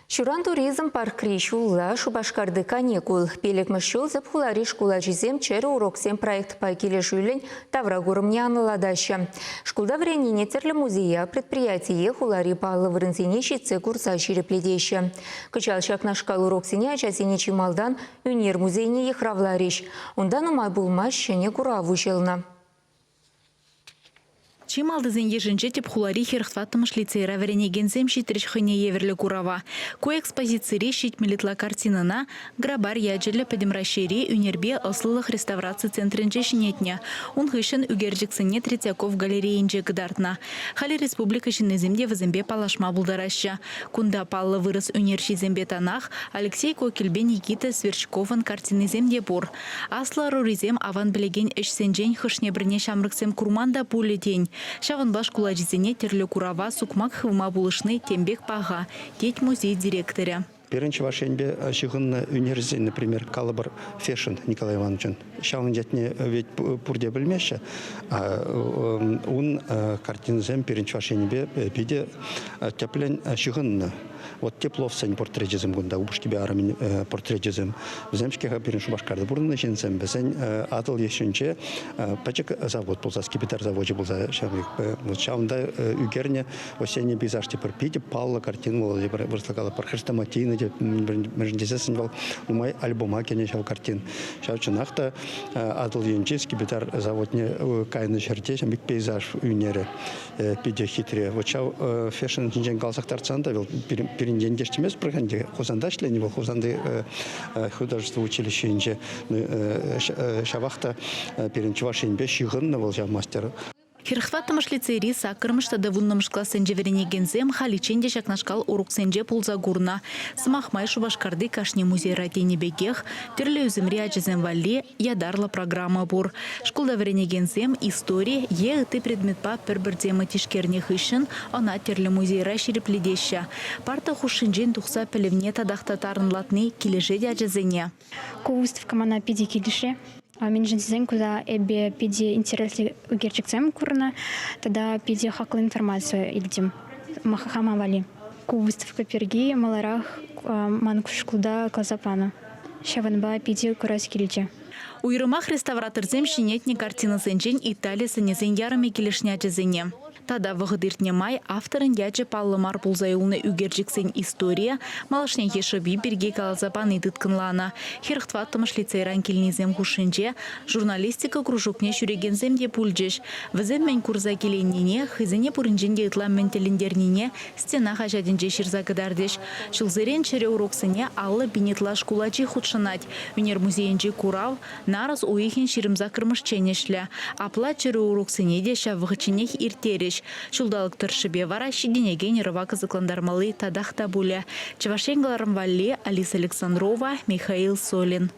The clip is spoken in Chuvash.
Ҫуран туризм паркри ҫулла Шупашкарти каникул. Пиллӗкмӗш ҫул тӗп хулари шкул ачисем чӗрӗ уроксем проектпа килӗшӳллӗн тавра курӑмне анлӑлатаҫҫӗ. Шкулта вӗреннине тӗрлӗ музея, предприятие, хулари паллӑ вырӑнсене ҫитсе курса ҫирӗплетеҫҫӗ. Кӑҫал ҫакнашкал уроксене ачасене чи малтан ӳнер музейне йыхравларӗҫ. Унта нумай пулмасть ҫӗнӗ курав уҫӑлнӑ. Чи малтисен йышӗнче тӗп хулари 44-мӗш лицейра вӗренекенсем ҫитрӗҫ хӑйне евӗрлӗ курава. Ку экспозицире 70 ытла картинӑна Грабарь ячӗллӗ Пӗтӗм Раҫҫейри ӳнерпе ӑслӑлӑх реставраци центрӗнче ҫӗнетнӗ. Ун хыҫҫӑн ӳкерчӗксене Третьяков галерейинче кӑтартнӑ. Халӗ республика ҫыннисем те вӗсемпе паллашма пултараҫҫӗ. Кунта паллӑ вырӑс ӳнерҫисемпе танах Алексей Кокельпе Никита Сверчковӑн картинисем те пур. Аслӑ ӑрурисем аван пӗлекен ӗҫсенчен хӑшне-пӗрне ҫамрӑксем курман та пулӗ тен. Ҫавӑнпа шкул ачисене тӗрлӗ курава сукмак хывма пулӑшни тем пек паха, тет музей директорӗ. Пирӗн Чӑваш Енпе ҫыхӑннӑ ӳнерсен, например, калӑпӑр, Фешин Николай Ивановичӑн. Ҫавӑн ятне ведь пурте пӗлмеҫҫӗ. Ун картинисем пирӗн Чӑваш Енпе питӗ тӗплӗн ҫыхӑннӑ. Вот Тепловсен портречӗсем кунта, упӑшкипе арӑмӗн портречӗсем. Вӗсем-ҫке-ха пирӗн Шупашкарта пурӑннӑ ҫынсем. Вӗсен Атӑл ҫинче пӗчӗк завод пулса, скипетар завочӗ пулса ҫавӑнта ӳкернӗ осенний пейзаж тепӗр питӗ паллӑ картина вӑл, тепӗр вырӑсла калӑпӑр, хрестоматийный те, мӗншӗн тесессӗн вӑл нумай альбома кӗнӗ ҫав картин. Ҫав чӑнах та Атӑл енчи скипетар заводне кайнӑ ҫӗрте ҫав пек пейзаж ӳнерӗ. Питӗ хитре. Вот ҫав фэшн ҫинчен каласах тӑрсан та вӑл пирӗн ентеш теместпӗр ӗнтӗ. Хусанта ӗҫленӗ вӑл, Хусанти художество училищинче. Ҫавах та пирӗн Чӑваш Енпе ҫыхӑннӑ вӑл ҫав мастер. 44-мӗш лицейри саккӑрмӗш тата вуннӑмӗш классенче вӗренекенсем халиччен те ҫакнашкал уроксенче пулса курнӑ. Сӑмах май, Шупашкарти кашни музейра тенӗ пекех тӗрлӗ ӳсӗмри ачасем валли ятарлӑ программа пур. Шкулта вӗренекенсем истори е ытти предметпа пӗр-пӗр тема тишкернӗ хыҫҫӑн ӑна тӗрлӗ музейра ҫирӗплетеҫҫӗ. Парта хушшинчен тухса пӗлӗвне татах та тарӑнлатни килӗшет ачасене. Ку выставка мана питӗ килӗшрӗ. Мӗншӗн тесен кунта эпӗ питӗ интереслӗ ӳкерчӗксем курнӑ тата питӗ хаклӑ информаци илтӗм хама валли. Ку выставка пирки маларах ман шкулта каласа панӑ. Ҫавӑнпа питӗ курас килчӗ. Уйрӑмах реставраторсем ҫӗнетнӗ картинӑсенчен Итали сӑнӗсен ярӑмӗ килӗшнӗ ачасене. Тата вӑхӑт иртнӗ май авторӑн ячӗ паллӑ мар пулса юлнӑ ӳкерчӗксен историйӗ, малашнехи шӑпи пирки каласа пани тыткӑнланӑ. 44-мӗш лицейран килнисем хушшинче журналистика кружокне ҫӳрекенсем те пулчӗҫ. Вӗсем мӗн курса киленнине, хӑйсене пуринчен те ытла мӗн тӗлӗнтернине стена хаҫатӗнче ҫырса кӑтартӗҫ. Ҫулсерен чӗрӗ уроксене 50 пин ытла шкул ачи хутшӑнать. Ӳнер музейӗнчи курав нарӑс уйӑхӗн 28-мӗшчен ӗҫлӗ. Апла чӗрӗ уроксене те ҫав вӑхӑтченех ирттерӗҫ. Ҫулталӑк тӑршшӗпе вара ҫитӗнекен ӑрӑва кӑсӑклантармалли татах та пулӗ. Чӑваш Ен кӑларӑм валли Алиса Александрова, Михаил Солин.